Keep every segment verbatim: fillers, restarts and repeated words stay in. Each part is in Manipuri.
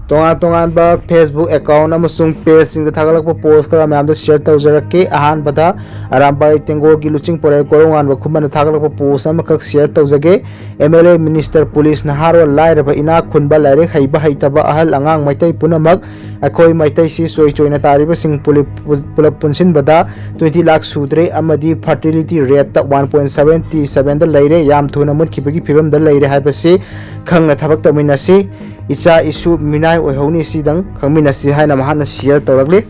ꯇꯣꯉꯥꯟ ꯇꯣꯉꯥꯟꯕ Facebook account ꯑꯃꯁꯨꯡ pageꯁꯤꯡꯗ ꯊꯥꯒꯠꯂꯛꯄ post ꯈꯔ ꯃꯌꯥꯝꯗ share ꯇꯧꯖꯔꯛꯀꯦ꯫ ꯑꯍꯥꯟꯕꯗ ꯑꯔꯥꯝꯕꯥꯏ ꯇꯦꯡꯒꯣꯜꯒꯤ ꯂꯨꯆꯤꯡ ꯄꯣꯔꯣꯏ ꯀꯣꯔꯧꯉꯥꯟꯕ ꯈꯨꯃꯟꯅ ꯊꯥꯒꯠꯂꯛꯄ post ꯑꯃꯈꯛ share ꯇꯧꯖꯒꯦ꯫ MLA, minister, police, ꯅꯍꯥꯔꯣꯜ, ꯂꯥꯏꯔꯕ, ꯏꯅꯥꯛ ꯈꯨꯟꯕ, ꯂꯥꯏꯔꯤꯛ ꯍꯩꯕ ꯍꯩꯇꯕ, ꯑꯍꯜ ꯑꯉꯥꯡ, ꯃꯩꯇꯩ ꯄꯨꯝꯅꯃꯛ, ꯑꯩꯈꯣꯏ ꯃꯩꯇꯩꯁꯤ ꯆꯣꯏ ꯆꯣꯏꯅ ꯇꯥꯔꯤꯕꯁꯤꯡ ꯄꯨꯂꯤ-, ꯄꯨ-, ꯄꯨꯂꯞ ꯄꯨꯟꯁꯤꯟꯕꯗ twenty ꯂꯥꯈ ꯁꯨꯗ꯭ꯔꯦ ꯑꯃꯗꯤ fertility rateꯇ one point seventy sevenꯗ ꯂꯩꯔꯦ, ꯌꯥꯝ ꯊꯨꯅ ꯃꯨꯠꯈꯤꯕꯒꯤ ꯐꯤꯕꯝꯗ ꯂꯩꯔꯦ ꯍꯥꯏꯕꯁꯤ ꯈꯪꯅ ꯊꯕꯛ ꯇꯧꯃꯤꯟꯅꯁꯤ꯫ ꯏꯆꯥ ꯏꯁꯨ ꯃꯤꯅꯥꯏ ꯑꯣꯏꯍꯧꯅꯤ, ꯁꯤꯗꯪ ꯈꯪꯃꯤꯟꯅꯁꯤ ꯍꯥꯏꯅ ꯃꯍꯥꯛꯅ share ꯇꯧꯔꯛꯂꯤ꯫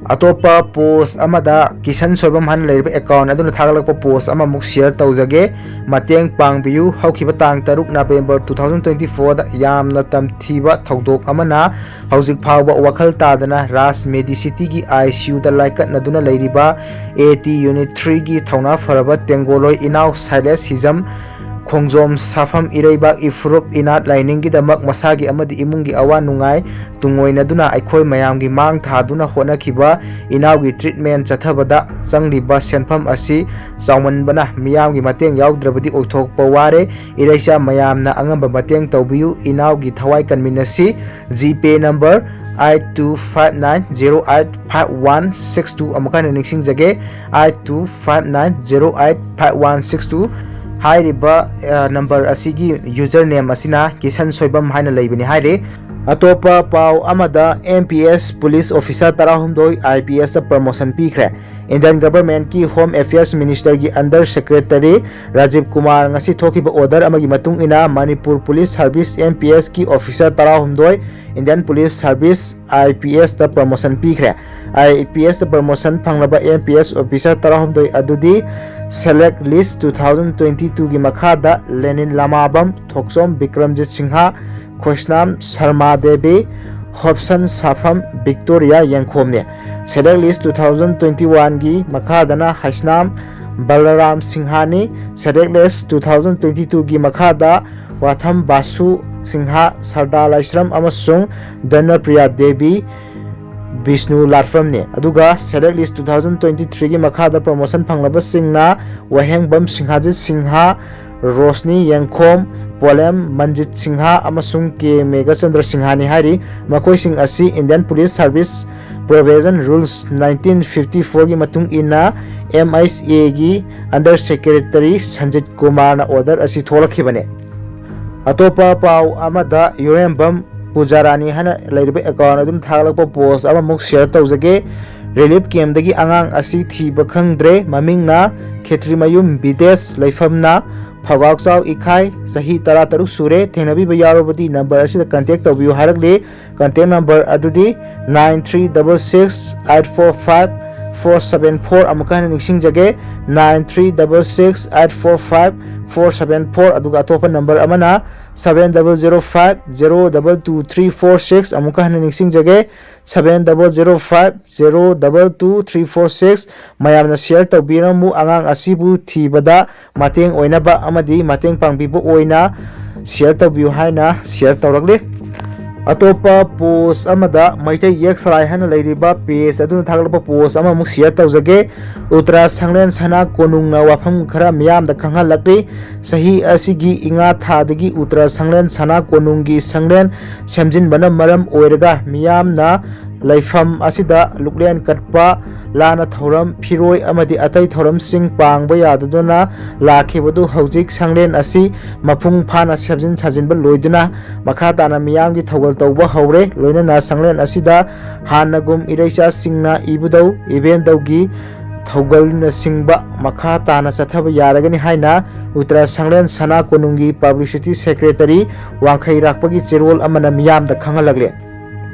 ꯑꯇꯣꯞꯄ post ꯑꯃꯗ ꯀꯤꯁꯟ ꯁꯣꯏꯕꯝ ꯍꯥꯏꯅ ꯂꯩꯔꯤꯕ account ꯑꯗꯨꯅ ꯊꯥꯒꯠꯂꯛꯄ post ꯑꯃꯃꯨꯛ share ꯇꯧꯖꯒꯦ꯫ ꯃꯇꯦꯡ ꯄꯥꯡꯕꯤꯌꯨ꯫ ꯍꯧꯈꯤꯕ ꯇꯥꯡ ꯇꯔꯨꯛ November two thousand twenty fourꯗ ꯌꯥꯝꯅ ꯇꯝꯊꯤꯕ ꯊꯧꯗꯣꯛ ꯑꯃꯅ ꯍꯧꯖꯤꯛ ꯐꯥꯎꯕ ꯋꯥꯈꯜ ꯇꯥꯗꯅ ꯔꯥꯖ ꯃꯦꯗꯤꯁꯤꯇꯤꯒꯤ ICUꯗ ꯂꯥꯏꯀꯠꯅꯗꯨꯅ ꯂꯩꯔꯤꯕ AT Unit threeꯒꯤ ꯊꯧꯅꯥ ꯐꯔꯕ ꯇꯦꯡꯒꯣꯂꯣꯏ ꯏꯅꯥꯎ ꯁꯥꯏꯂꯦꯁ ꯍꯤꯖꯝ ꯈꯣꯡꯖꯣꯝ ꯁꯥꯐꯝ ꯏꯔꯩꯕꯥꯛ ꯏꯐꯨꯔꯨꯞ ꯏꯅꯥꯠ ꯂꯥꯏꯅꯤꯡꯒꯤꯗꯃꯛ ꯃꯁꯥꯒꯤ ꯑꯃꯗꯤ ꯏꯃꯨꯡꯒꯤ ꯑꯋꯥ ꯅꯨꯡꯉꯥꯏ ꯇꯨꯡꯑꯣꯏꯅꯗꯨꯅ ꯑꯩꯈꯣꯏ ꯃꯌꯥꯝꯒꯤ ꯃꯥꯡ ꯊꯥꯗꯨꯅ ꯍꯣꯠꯅꯈꯤꯕ ꯏꯅꯥꯎꯒꯤ treatment ꯆꯠꯊꯕꯗ ꯆꯪꯂꯤꯕ ꯁꯦꯟꯐꯝ ꯑꯁꯤ ꯆꯥꯎꯃꯟꯕꯅ ꯃꯤꯌꯥꯝꯒꯤ ꯃꯇꯦꯡ ꯌꯥꯎꯗ꯭ꯔꯕꯗꯤ ꯑꯣꯏꯊꯣꯛꯄ ꯋꯥꯔꯦ꯫ ꯏꯔꯩꯆꯥ ꯃꯌꯥꯝꯅ ꯑꯉꯝꯕ ꯃꯇꯦꯡ ꯇꯧꯕꯤꯌꯨ꯫ ꯏꯅꯥꯎꯒꯤ ꯊꯋꯥꯏ ꯀꯟꯃꯤꯟꯅꯁꯤ꯫ GPay number eight two five nine zero eight five one six two, ꯑꯃꯨꯛ ꯍꯟꯅ ꯅꯤꯡꯁꯤꯡꯖꯒꯦ, eight two five nine zero eight five one six two꯫ ꯍꯥꯏꯔꯤꯕ, ꯑ, number ꯑꯁꯤꯒꯤ username ꯑꯁꯤꯅ ꯀꯤꯁꯟ ꯁꯣꯏꯕꯝ ꯍꯥꯏꯅ ꯂꯩꯕꯅꯤ ꯍꯥꯏꯔꯤ꯫ ꯑꯇꯣꯞꯄ ꯄꯥꯎ ꯑꯃꯗ, MPS police officer ꯇꯔꯥꯍꯨꯝꯗꯣꯏ IPSꯇ promotion ꯄꯤꯈ꯭ꯔꯦ꯫ Indian governmentꯀꯤ Home Affairs ministerꯒꯤ under secretary Rajiv Kumar ꯉꯁꯤ ꯊꯣꯛꯈꯤꯕ order ꯑꯃꯒꯤ ꯃꯇꯨꯡ ꯏꯟꯅ, ꯃꯅꯤꯄꯨꯔ police service MPSꯀꯤ officer ꯇꯔꯥꯍꯨꯝꯗꯣꯏ Indian police service IPSꯇ promotion ꯄꯤꯈ꯭ꯔꯦ꯫ IPSꯇ promotion ꯐꯪꯂꯕ MPS officer ꯇꯔꯥꯍꯨꯝꯗꯣꯏ ꯑꯗꯨꯗꯤ select list two thousand twenty twoꯒꯤ ꯃꯈꯥꯗ ꯂꯦꯅꯤꯟ ꯂꯃꯥꯕꯝ, ꯊꯣꯛꯆꯣꯝ ꯕꯤꯀ꯭ꯔꯝꯖꯤꯠ ꯁꯤꯡꯍ, ꯈꯣꯏꯁꯅꯥꯝ ꯁꯔꯃꯥ ꯗꯦꯕꯤ, ꯍꯣꯞꯁꯟ ꯁꯥꯐꯝ, ꯕꯤꯛꯇꯣꯔꯤꯌꯥ ꯌꯦꯡꯈꯣꯝꯅꯤ꯫ Select list two thousand twenty oneꯒꯤ ꯃꯈꯥꯗꯅ ꯍꯩꯁꯅꯥꯝ ꯕꯂꯔꯥꯝ ꯁꯤꯡꯍꯅꯤ꯫ Select list two thousand twenty twoꯒꯤ ꯃꯈꯥꯗ ꯋꯥꯊꯝ ꯕꯥꯁꯨ ꯁꯤꯡꯍ, ꯁꯔꯗꯥ ꯂꯥꯏꯁ꯭ꯔꯝ ꯑꯃꯁꯨꯡ ꯙꯅꯄ꯭ꯔꯤꯌꯥ ꯗꯦꯕꯤ, ꯕꯤꯁꯅꯨ ꯂꯥꯠꯐꯝꯅꯤ꯫ ꯑꯗꯨꯒ select list two thousand twenty threeꯒꯤ ꯃꯈꯥꯗ promotion ꯐꯪꯂꯕꯁꯤꯡꯅ ꯋꯥꯍꯦꯡꯕꯝ ꯁꯤꯡꯍꯥꯖꯤꯠ ꯁꯤꯡꯍ, ꯔꯣꯁꯅꯤ ꯌꯦꯡꯈꯣꯝ, ꯄꯣꯂꯦꯝ ꯃꯟꯖꯤꯠ ꯁꯤꯡꯍ ꯑꯃꯁꯨꯡ ꯀꯦ ꯃꯦꯘꯆꯟꯗ꯭ꯔ ꯁꯤꯡꯍꯅꯤ ꯍꯥꯏꯔꯤ꯫ ꯃꯈꯣꯏꯁꯤꯡ ꯑꯁꯤ Indian Police Service Probation Rules nineteen fifty fourꯒꯤ ꯃꯇꯨꯡ ꯏꯟꯅ M I S Aꯒꯤ Under Secretary Sanjit ꯀꯨꯃꯥꯔꯅ order ꯑꯁꯤ ꯊꯣꯛꯂꯛꯈꯤꯕꯅꯤ꯫ ꯑꯇꯣꯞꯄ ꯄꯥꯎ ꯑꯃꯗ, ꯌꯨꯔꯦꯝꯕꯝ ꯄꯨꯖꯥꯔꯥꯅꯤ ꯍꯥꯏꯅ ꯂꯩꯔꯤꯕ account ꯑꯗꯨꯅ ꯊꯥꯒꯠꯂꯛꯄ post ꯑꯃꯃꯨꯛ share ꯇꯧꯖꯒꯦ꯫ Relief campꯗꯒꯤ ꯑꯉꯥꯡ ꯑꯁꯤ ꯊꯤꯕ ꯈꯪꯗ꯭ꯔꯦ꯫ ꯃꯃꯤꯡꯅ ꯈꯦꯇ꯭ꯔꯤꯃꯌꯨꯝ ꯕꯤꯗꯦꯁ, ꯂꯩꯐꯝꯅ ꯐꯧꯒꯥꯎꯆꯥꯎ ꯏꯈꯥꯏ, ꯆꯍꯤ ꯇꯔꯥꯇꯔꯨꯛ ꯁꯨꯔꯦ꯫ ꯊꯦꯡꯅꯕꯤꯕ ꯌꯥꯎꯔꯕꯗꯤ number ꯑꯁꯤꯗ contact ꯇꯧꯕꯤꯌꯨ ꯍꯥꯏꯔꯛꯂꯤ꯫ Contact number ꯑꯗꯨꯗꯤ nine three double six eight four five four seven four꯫ ꯑꯃꯨꯛꯀ ꯍꯟꯅ ꯅꯤꯡꯁꯤꯡꯖꯒꯦ, nine three double six eight four five four seven four꯫ ꯑꯗꯨꯒ ꯑꯇꯣꯞꯄ number ꯑꯃꯅ seven double zero five zero double two three four six꯫ ꯑꯃꯨꯛꯀ ꯍꯟꯅ ꯅꯤꯡꯁꯤꯡꯖꯒꯦ, seven double zero five zero double two three four six꯫ ꯃꯌꯥꯝꯅ share ꯇꯧꯕꯤꯔꯝꯃꯨ꯫ ꯑꯉꯥꯡ ꯑꯁꯤꯕꯨ ꯊꯤꯕꯗ ꯃꯇꯦꯡ ꯑꯣꯏꯅꯕ ꯑꯃꯗꯤ ꯃꯇꯦꯡ ꯄꯥꯡꯕꯤꯕ ꯑꯣꯏꯅ share ꯇꯧꯕꯤꯌꯨ ꯍꯥꯏꯅ share ꯇꯧꯔꯛꯂꯤ꯫ ꯑꯇꯣꯞꯄ post ꯑꯃꯗ, ꯃꯩꯇꯩ ꯌꯦꯛ ꯁꯂꯥꯏ ꯍꯥꯏꯅ ꯂꯩꯔꯤꯕ page ꯑꯗꯨꯅ ꯊꯥꯒꯠꯂꯛꯄ post ꯑꯃꯃꯨꯛ share ꯇꯧꯖꯒꯦ꯫ ꯎꯇ꯭ꯔꯥ ꯁꯪꯂꯦꯟ ꯁꯅꯥ ꯀꯣꯅꯨꯡꯅ ꯋꯥꯐꯝ ꯈꯔ ꯃꯤꯌꯥꯝꯗ ꯈꯪꯍꯜꯂꯛꯂꯤ꯫ ꯆꯍꯤ ꯑꯁꯤꯒꯤ ꯏꯉꯥ ꯊꯥꯗꯒꯤ ꯎꯇ꯭ꯔꯥ ꯁꯪꯂꯦꯟ ꯁꯅꯥ ꯀꯣꯅꯨꯡꯒꯤ ꯁꯪꯂꯦꯟ ꯁꯦꯝꯖꯤꯟꯕꯅ ꯃꯔꯝ ꯑꯣꯏꯔꯒ ꯃꯤꯌꯥꯝꯅ ꯂꯩꯐꯝ ꯑꯁꯤꯗ ꯂꯨꯛꯂꯦꯟ ꯀꯠꯄ, ꯂꯥꯟꯅ ꯊꯧꯔꯝ, ꯐꯤꯔꯣꯏ ꯑꯃꯗꯤ ꯑꯇꯩ ꯊꯧꯔꯝꯁꯤꯡ ꯄꯥꯡꯕ ꯌꯥꯗꯗꯨꯅ ꯂꯥꯛꯈꯤꯕꯗꯨ ꯍꯧꯖꯤꯛ ꯁꯪꯂꯦꯟ ꯑꯁꯤ ꯃꯄꯨꯡ ꯐꯥꯅ ꯁꯦꯝꯖꯤꯟ ꯁꯥꯖꯤꯟꯕ ꯂꯣꯏꯗꯨꯅ ꯃꯈꯥ ꯇꯥꯅ ꯃꯤꯌꯥꯝꯒꯤ ꯊꯧꯒꯜ ꯇꯧꯕ ꯍꯧꯔꯦ꯫ ꯂꯣꯏꯅꯅ ꯁꯪꯂꯦꯟ ꯑꯁꯤꯗ ꯍꯥꯟꯅꯒꯨꯝ ꯏꯔꯩꯆꯥꯁꯤꯡꯅ ꯏꯕꯨꯙꯧ, ꯏꯕꯦꯟꯗꯧꯒꯤ ꯊꯧꯒꯜꯅꯆꯤꯡꯕ ꯃꯈꯥ ꯇꯥꯅ ꯆꯠꯊꯕ ꯌꯥꯔꯒꯅꯤ ꯍꯥꯏꯅ ꯎꯇ꯭ꯔ ꯁꯪꯂꯦꯟ ꯁꯅꯥ ꯀꯣꯅꯨꯡꯒꯤ publicity secretary ꯋꯥꯡꯈꯩꯔꯥꯛꯄꯒꯤ ꯆꯦꯔꯣꯜ ꯑꯃꯅ ꯃꯤꯌꯥꯝꯗ ꯈꯪꯍꯜꯂꯛꯂꯦ꯫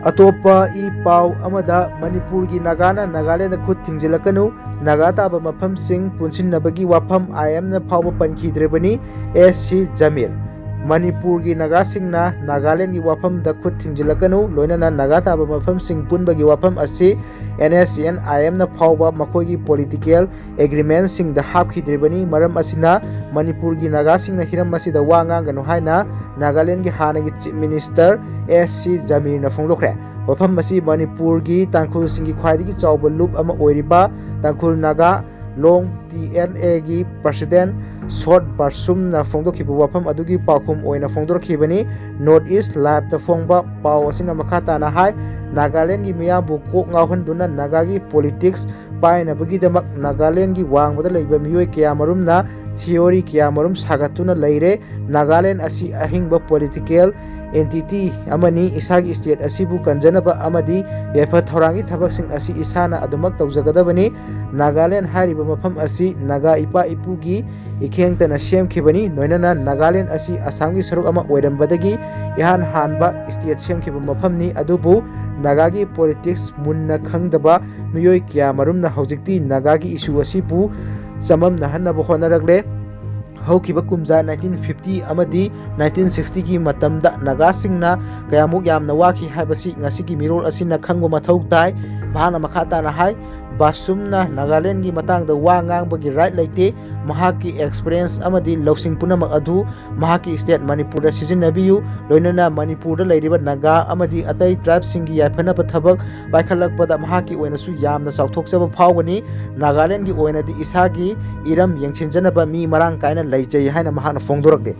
ꯑꯇꯣꯞꯄ ꯏ ꯄꯥꯎ ꯑꯃꯗ, ꯃꯅꯤꯄꯨꯔꯒꯤ ꯅꯥꯒꯥꯅ ꯅꯥꯒꯥꯂꯦꯟꯗ ꯈꯨꯠ ꯊꯤꯡꯖꯤꯜꯂꯛꯀꯅꯨ, ꯅꯥꯒꯥ ꯇꯥꯕ ꯃꯐꯝꯁꯤꯡ ꯄꯨꯟꯁꯤꯟꯅꯕꯒꯤ ꯋꯥꯐꯝ I M ꯅ ꯐꯥꯎꯕ ꯄꯟꯈꯤꯗ꯭ꯔꯤꯕꯅꯤ꯫ S C ꯖꯃꯤꯔ꯫ ꯃꯅꯤꯄꯨꯔꯒꯤ ꯅꯥꯒꯥꯁꯤꯡꯅ ꯅꯥꯒꯥꯂꯦꯟꯒꯤ ꯋꯥꯐꯝꯗ ꯈꯨꯠ ꯊꯤꯡꯖꯤꯜꯂꯛꯀꯅꯨ, ꯂꯣꯏꯅꯅ ꯅꯥꯒꯥ ꯇꯥꯕ ꯃꯐꯝꯁꯤꯡ ꯄꯨꯟꯕꯒꯤ ꯋꯥꯐꯝ ꯑꯁꯤ N S C N I M ꯅ ꯐꯥꯎꯕ ꯃꯈꯣꯏꯒꯤ political agreementꯁꯤꯡꯗ ꯍꯥꯞꯈꯤꯗ꯭ꯔꯤꯕꯅꯤ꯫ ꯃꯔꯝ ꯑꯁꯤꯅ ꯃꯅꯤꯄꯨꯔꯒꯤ ꯅꯥꯒꯥꯁꯤꯡꯅ ꯍꯤꯔꯝ ꯑꯁꯤꯗ ꯋꯥ ꯉꯥꯡꯒꯅꯨ ꯍꯥꯏꯅ ꯅꯥꯒꯥꯂꯦꯟꯒꯤ ꯍꯥꯟꯅꯒꯤ Chief Minister S C ꯖꯃꯤꯔꯅ ꯐꯣꯡꯗꯣꯛꯈ꯭ꯔꯦ꯫ ꯋꯥꯐꯝ ꯑꯁꯤ ꯃꯅꯤꯄꯨꯔꯒꯤ ꯇꯥꯡꯈꯨꯜꯁꯤꯡꯒꯤ ꯈ꯭ꯋꯥꯏꯗꯒꯤ ꯆꯥꯎꯕ ꯂꯨꯞ ꯑꯃ ꯑꯣꯏꯔꯤꯕ ꯇꯥꯡꯈꯨꯜ ꯅꯥꯒꯥ ꯂꯣꯡ T N A ꯒꯤ President ꯁꯣꯔꯠ ꯕꯥꯁꯨꯝꯅ ꯐꯣꯡꯗꯣꯛꯈꯤꯕ ꯋꯥꯐꯝ ꯑꯗꯨꯒꯤ ꯄꯥꯎꯈꯨꯝ ꯑꯣꯏꯅ ꯐꯣꯡꯗꯣꯔꯛꯈꯤꯕꯅꯤ꯫ ꯅꯣꯔꯠ ꯏꯁ ꯂꯥꯏꯚꯇ ꯐꯣꯡꯕ ꯄꯥꯎ ꯑꯁꯤꯅ ꯃꯈꯥ ꯇꯥꯅ ꯍꯥꯏ, ꯅꯥꯒꯥꯂꯦꯟꯒꯤ ꯃꯤꯌꯥꯝꯕꯨ ꯀꯣꯛ ꯉꯥꯎꯍꯟꯗꯨꯅ ꯅꯥꯒꯥꯒꯤ ꯄꯣꯂꯤꯇꯤꯛꯁ ꯄꯥꯏꯅꯕꯒꯤꯗꯃꯛ ꯅꯥꯒꯥꯂꯦꯟꯒꯤ ꯋꯥꯡꯃꯗ ꯂꯩꯕ ꯃꯤꯑꯣꯏ ꯀꯌꯥꯃꯔꯨꯝꯅ ꯊꯤꯑꯣꯔꯤ ꯀꯌꯥꯃꯔꯨꯝ ꯁꯥꯒꯠꯇꯨꯅ ꯂꯩꯔꯦ꯫ ꯅꯥꯒꯥꯂꯦꯟ ꯑꯁꯤ ꯑꯍꯤꯡꯕ ꯄꯣꯂꯤꯇꯤꯀꯦꯜ ꯑꯦꯟꯇꯤꯇꯤ ꯑꯃꯅꯤ꯫ ꯏꯁꯥꯒꯤ ꯁ꯭ꯇꯦꯠ ꯑꯁꯤꯕꯨ ꯀꯟꯖꯅꯕ ꯑꯃꯗꯤ ꯌꯥꯏꯐ ꯊꯧꯔꯥꯡꯒꯤ ꯊꯕꯛꯁꯤꯡ ꯑꯁꯤ ꯏꯁꯥꯅ ꯑꯗꯨꯃꯛ ꯇꯧꯖꯒꯗꯕꯅꯤ꯫ ꯅꯥꯒꯥꯂꯦꯟ ꯍꯥꯏꯔꯤꯕ ꯃꯐꯝ ꯑꯁꯤ ꯅꯥꯒꯥ ꯏꯄꯥ ꯏꯄꯨꯒꯤ ꯏꯈꯦꯡꯇꯅ ꯁꯦꯝꯈꯤꯕꯅꯤ꯫ ꯂꯣꯏꯅꯅ ꯅꯥꯒꯥꯂꯦꯟ ꯑꯁꯤ ꯑꯁꯥꯝꯒꯤ ꯁꯔꯨꯛ ꯑꯃ ꯑꯣꯏꯔꯝꯕꯗꯒꯤ ꯏꯍꯥꯟ ꯍꯥꯟꯕ ꯁ꯭ꯇꯦꯠ ꯁꯦꯝꯈꯤꯕ ꯃꯐꯝꯅꯤ꯫ ꯑꯗꯨꯕꯨ ꯅꯥꯒꯥꯒꯤ ꯄꯣꯂꯤꯇꯤꯛꯁ ꯃꯨꯟꯅ ꯈꯪꯗꯕ ꯃꯤꯑꯣꯏ ꯀꯌꯥ ꯃꯔꯨꯝꯅ ꯍꯧꯖꯤꯛꯇꯤ ꯅꯥꯒꯥꯒꯤ ꯏꯁꯨ ꯑꯁꯤꯕꯨ ꯆꯃꯝꯅꯍꯟꯅꯕ ꯍꯣꯠꯅꯔꯛꯂꯦ꯫ ꯍꯧꯈꯤꯕ ꯀꯨꯝꯖꯥ ꯅꯥꯏꯟꯇꯤꯟ ꯐꯤꯐꯇꯤ ꯑꯃꯗꯤ ꯅꯥꯏꯟꯇꯤꯟ ꯁꯤꯛꯁꯇꯤꯒꯤ ꯃꯇꯝꯗ ꯅꯥꯒꯥꯁꯤꯡꯅ ꯀꯌꯥꯃꯨꯛ ꯌꯥꯝꯅ ꯋꯥꯈꯤ ꯍꯥꯏꯕꯁꯤ ꯉꯁꯤꯒꯤ ꯃꯤꯔꯣꯜ ꯑꯁꯤꯅ ꯈꯪꯕ ꯃꯊꯧ ꯇꯥꯏ꯫ ꯃꯍꯥꯛꯅ ꯃꯈꯥ ꯇꯥꯅ ꯍꯥꯏ, ꯕꯥꯁꯨꯝꯅ ꯅꯥꯒꯥꯂꯦꯟꯒꯤ ꯃꯇꯥꯡꯗ ꯋꯥ ꯉꯥꯡꯕꯒꯤ ꯔꯥꯏꯠ ꯂꯩꯇꯦ꯫ ꯃꯍꯥꯛꯀꯤ ꯑꯦꯛꯁꯄꯤꯔꯤꯌꯦꯟꯁ ꯑꯃꯗꯤ ꯂꯧꯁꯤꯡ ꯄꯨꯝꯅꯃꯛ ꯑꯗꯨ ꯃꯍꯥꯛꯀꯤ ꯁ꯭ꯇꯦꯠ ꯃꯅꯤꯄꯨꯔꯗ ꯁꯤꯖꯤꯟꯅꯕꯤꯌꯨ꯫ ꯂꯣꯏꯅꯅ ꯃꯅꯤꯄꯨꯔꯗ ꯂꯩꯔꯤꯕ ꯅꯥꯒꯥ ꯑꯃꯗꯤ ꯑꯇꯩ ꯇ꯭ꯔꯥꯏꯕꯁꯤꯡꯒꯤ ꯌꯥꯏꯐꯅꯕ ꯊꯕꯛ ꯄꯥꯏꯈꯠꯂꯛꯄꯗ ꯃꯍꯥꯛꯀꯤ ꯑꯣꯏꯅꯁꯨ ꯌꯥꯝꯅ ꯆꯥꯎꯊꯣꯛꯆꯕ ꯐꯥꯎꯒꯅꯤ꯫ ꯅꯥꯒꯥꯂꯦꯟꯒꯤ ꯑꯣꯏꯅꯗꯤ ꯏꯁꯥꯒꯤ ꯏꯔꯝ ꯌꯦꯡꯁꯤꯟꯖꯅꯕ ꯃꯤ ꯃꯔꯥꯡ ꯀꯥꯏꯅ ꯂꯩꯖꯩ ꯍꯥꯏꯅ ꯃꯍꯥꯛꯅ ꯐꯣꯡꯗꯣꯔꯛꯂꯤ꯫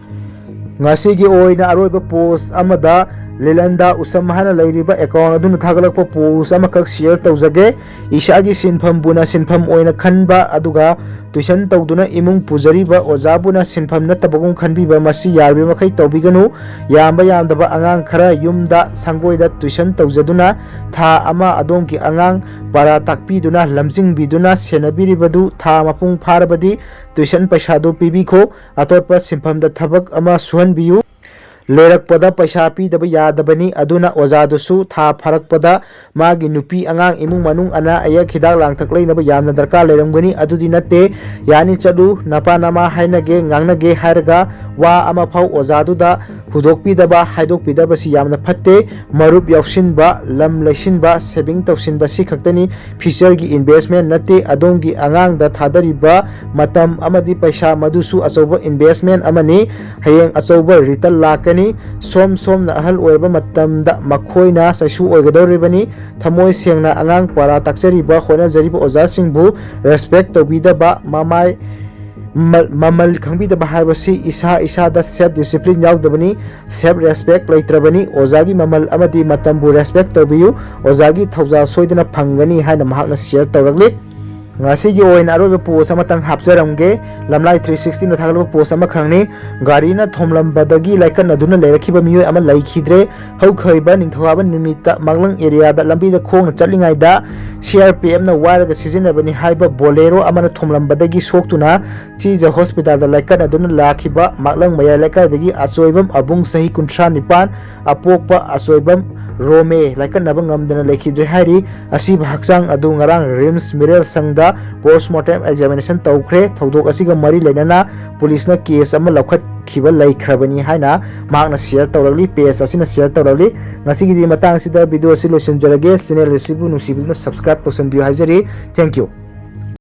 ꯉꯁꯤꯒꯤ ꯑꯣꯏꯅ ꯑꯔꯣꯏꯕ ꯄꯣꯁ ꯑꯃꯗ ꯂꯤꯂꯟꯗꯥ ꯎꯁꯝ ꯍꯥꯏꯅ ꯂꯩꯔꯤꯕ ꯑꯦꯀꯥꯎꯟ ꯑꯗꯨꯅ ꯊꯥꯒꯠꯂꯛꯄ ꯄꯣꯁ ꯑꯃꯈꯛ ꯁꯤꯌꯔ ꯇꯧꯖꯒꯦ꯫ ꯏꯁꯥꯒꯤ ꯁꯤꯟꯐꯝꯕꯨꯅ ꯁꯤꯟꯐꯝ ꯑꯣꯏꯅ ꯈꯟꯕ, ꯑꯗꯨꯒ ꯇ꯭ꯋꯤꯁꯟ ꯇꯧꯗꯨꯅ ꯏꯃꯨꯡ ꯄꯨꯖꯔꯤꯕ ꯑꯣꯖꯥꯕꯨꯅ ꯁꯤꯟꯐꯝ ꯅꯠꯇꯕꯒꯨꯝ ꯈꯟꯕꯤꯕ, ꯃꯁꯤ ꯌꯥꯔꯤꯕ ꯃꯈꯩ ꯇꯧꯕꯤꯒꯅꯨ꯫ ꯌꯥꯝꯕ ꯌꯥꯝꯗꯕ ꯑꯉꯥꯡ ꯈꯔ ꯌꯨꯝꯗ ꯁꯪꯒꯣꯏꯗ ꯇ꯭ꯋꯤꯁꯟ ꯇꯧꯖꯗꯨꯅ ꯊꯥ ꯑꯃ ꯑꯗꯣꯝꯒꯤ ꯑꯉꯥꯡ ꯄꯥꯔꯥ ꯇꯥꯛꯄꯤꯗꯨꯅ, ꯂꯝꯖꯤꯡꯕꯤꯗꯨꯅ ꯁꯦꯟꯅꯕꯤꯔꯤꯕꯗꯨ ꯊꯥ ꯃꯄꯨꯡ ꯐꯥꯔꯕꯗꯤ ꯇ꯭ꯋꯤꯁꯟ ꯄꯩꯁꯥꯗꯨ ꯄꯤꯕꯤꯈꯣ꯫ ꯑꯇꯣꯞꯄ ꯁꯤꯟꯐꯝꯗ ꯊꯕꯛ ꯑꯃ ꯁꯨꯍꯟꯕꯤꯌꯨ꯫ ꯂꯣꯏꯔꯛꯄꯗ ꯄꯩꯁꯥ ꯄꯤꯗꯕ ꯌꯥꯗꯕꯅꯤ꯫ ꯑꯗꯨꯅ ꯑꯣꯖꯥꯗꯨꯁꯨ ꯊꯥ ꯐꯥꯔꯛꯄꯗ ꯃꯥꯒꯤ ꯅꯨꯄꯤ, ꯑꯉꯥꯡ, ꯏꯃꯨꯡ ꯃꯅꯨꯡ, ꯑꯅꯥ ꯑꯌꯦꯛ, ꯍꯤꯗꯥꯛ ꯂꯥꯡꯊꯛ ꯂꯩꯅꯕ ꯌꯥꯝꯅ ꯗꯔꯀꯥꯔ ꯂꯩꯔꯝꯒꯅꯤ꯫ ꯑꯗꯨꯗꯤ ꯅꯠꯇꯦ꯫ ꯌꯥꯅꯤ, ꯆꯠꯂꯨ, ꯅꯄꯥ ꯅꯃꯥ ꯍꯥꯏꯅꯒꯦ, ꯉꯥꯡꯅꯒꯦ ꯍꯥꯏꯔꯒ ꯋꯥ ꯑꯃꯐꯥꯎ ꯑꯣꯖꯥꯗꯨꯗ ꯍꯨꯗꯣꯛꯄꯤꯗꯕ, ꯍꯥꯏꯗꯣꯛꯄꯤꯗꯕꯁꯤ ꯌꯥꯝꯅ ꯐꯠꯇꯦ꯫ ꯃꯔꯨꯞ ꯌꯥꯎꯁꯤꯟꯕ, ꯂꯝ ꯂꯩꯁꯤꯟꯕ, ꯁꯦꯚꯤꯡ ꯇꯧꯁꯤꯟꯕ, ꯁꯤ ꯈꯛꯇꯅꯤ ꯐ꯭ꯌꯨꯆꯔꯒꯤ ꯏꯟꯚꯦꯁꯃꯦꯟ ꯅꯠꯇꯦ꯫ ꯑꯗꯣꯝꯒꯤ ꯑꯉꯥꯡꯗ ꯊꯥꯗꯔꯤꯕ ꯃꯇꯝ ꯑꯃꯗꯤ ꯄꯩꯁꯥ, ꯃꯗꯨꯁꯨ ꯑꯆꯧꯕ ꯏꯟꯚꯦꯁꯃꯦꯟ ꯑꯃꯅꯤ꯫ ꯍꯌꯦꯡ ꯑꯆꯧꯕ ꯔꯤꯇꯔꯟ ꯂꯥꯛꯀꯅꯤ꯫ ꯁꯣꯝ ꯁꯣꯝꯅ ꯑꯍꯜ ꯑꯣꯏꯔꯕ ꯃꯇꯝꯗ ꯃꯈꯣꯏꯅ ꯆꯩꯁꯨ ꯑꯣꯏꯒꯗꯧꯔꯤꯕꯅꯤ꯫ ꯊꯃꯣꯏ ꯁꯦꯡꯅ ꯑꯉꯥꯡ ꯄꯥꯔꯥ ꯇꯥꯛꯆꯔꯤꯕ, ꯍꯣꯠꯅꯖꯔꯤꯕ ꯑꯣꯖꯥꯁꯤꯡꯕꯨ ꯔꯦꯁꯄꯦꯛ ꯇꯧꯕꯤꯗꯕ, ꯃꯃꯥꯏ ꯃ- ꯃꯃꯜ ꯈꯪꯕꯤꯗꯕ ꯍꯥꯏꯕꯁꯤ ꯏꯁꯥ ꯏꯁꯥꯗ self discipline ꯌꯥꯎꯗꯕꯅꯤ, self respect ꯂꯩꯇ꯭ꯔꯕꯅꯤ꯫ ꯑꯣꯖꯥꯒꯤ ꯃꯃꯜ ꯑꯃꯗꯤ ꯃꯇꯝꯕꯨ respect ꯇꯧꯕꯤꯌꯨ꯫ ꯑꯣꯖꯥꯒꯤ ꯊꯧꯖꯥꯜ ꯁꯣꯏꯗꯅ ꯐꯪꯒꯅꯤ ꯍꯥꯏꯅ ꯃꯍꯥꯛꯅ share ꯇꯧꯔꯛꯂꯤ꯫ ꯉꯁꯤꯒꯤ ꯑꯣꯏꯅ ꯑꯔꯣꯏꯕ post ꯑꯃꯇꯪ ꯍꯥꯞꯆꯔꯝꯒꯦ꯫ ꯂꯝꯂꯥꯏ three sixty ꯅ ꯊꯥꯒꯠꯂꯕ post ꯑꯃꯈꯛꯅꯤ꯫ ꯒꯥꯔꯤꯅ ꯊꯣꯝꯂꯝꯕꯗꯒꯤ ꯂꯥꯏꯀꯠꯅꯗꯨꯅ ꯂꯩꯔꯛꯈꯤꯕ ꯃꯤꯑꯣꯏ ꯑꯃ ꯂꯩꯈꯤꯗ꯭ꯔꯦ꯫ ꯍꯧꯈꯤꯕ ꯅꯤꯡꯊꯧꯀꯥꯕ ꯅꯨꯃꯤꯠꯇ ꯃꯥꯛꯂꯪ area ꯗ ꯂꯝꯕꯤꯗ ꯈꯣꯡꯅ ꯆꯠꯂꯤꯉꯩꯗ C R P F ꯅ ꯋꯥꯏꯔꯒ ꯁꯤꯖꯤꯟꯅꯕꯅꯤ ꯍꯥꯏꯕ Bolero ꯑꯃꯅ ꯊꯣꯝꯂꯝꯕꯗꯒꯤ ꯁꯣꯛꯇꯨꯅ ꯁꯤꯖ hospital ꯗ ꯂꯥꯏꯀꯠꯅꯗꯨꯅ ꯂꯥꯛꯈꯤꯕ ꯃꯥꯛꯂꯪ ꯃꯌꯥꯏ ꯂꯩꯀꯥꯏꯗꯒꯤ ꯑꯆꯣꯏꯕꯝ ꯑꯕꯨꯡ ꯆꯍꯤ ꯀꯨꯟꯊ꯭ꯔꯥ ꯅꯤꯄꯥꯟ, ꯑꯄꯣꯛꯄ ꯑꯆꯣꯏꯕꯝ ꯔꯣꯃꯦ ꯂꯥꯏꯀꯠꯅꯕ ꯉꯝꯗꯅ ꯂꯩꯈꯤꯗ꯭ꯔꯦ ꯍꯥꯏꯔꯤ꯫ ꯑꯁꯤꯕ ꯍꯛꯆꯥꯡ ꯑꯗꯨ ꯉꯔꯥꯡ RIMS ꯃꯤꯔꯦꯜ ꯁꯪꯗ post mortem examination ꯇꯧꯈ꯭ꯔꯦ꯫ ꯊꯧꯗꯣꯛ ꯑꯁꯤꯒ ꯃꯔꯤ ꯂꯩꯅꯅ police ꯅ case ꯑꯃ ꯂꯧꯈꯠꯈꯤꯕ ꯂꯩꯈ꯭ꯔꯕꯅꯤ ꯍꯥꯏꯅ ꯃꯍꯥꯛꯅ share ꯇꯧꯔꯛꯂꯤ, page ꯑꯁꯤꯅ share ꯇꯧꯔꯛꯂꯤ꯫ ꯉꯁꯤꯒꯤꯗꯤ ꯃꯇꯥꯡ ꯑꯁꯤꯗ video ꯑꯁꯤ ꯂꯣꯏꯁꯤꯟꯖꯔꯒꯦ꯫ Channel ꯑꯁꯤꯕꯨ ꯅꯨꯡꯁꯤꯕꯤꯗꯨꯅ subscribe ꯇꯧꯁꯟꯕꯤꯌꯨ ꯍꯥꯏꯖꯔꯤ꯫ Thank you꯫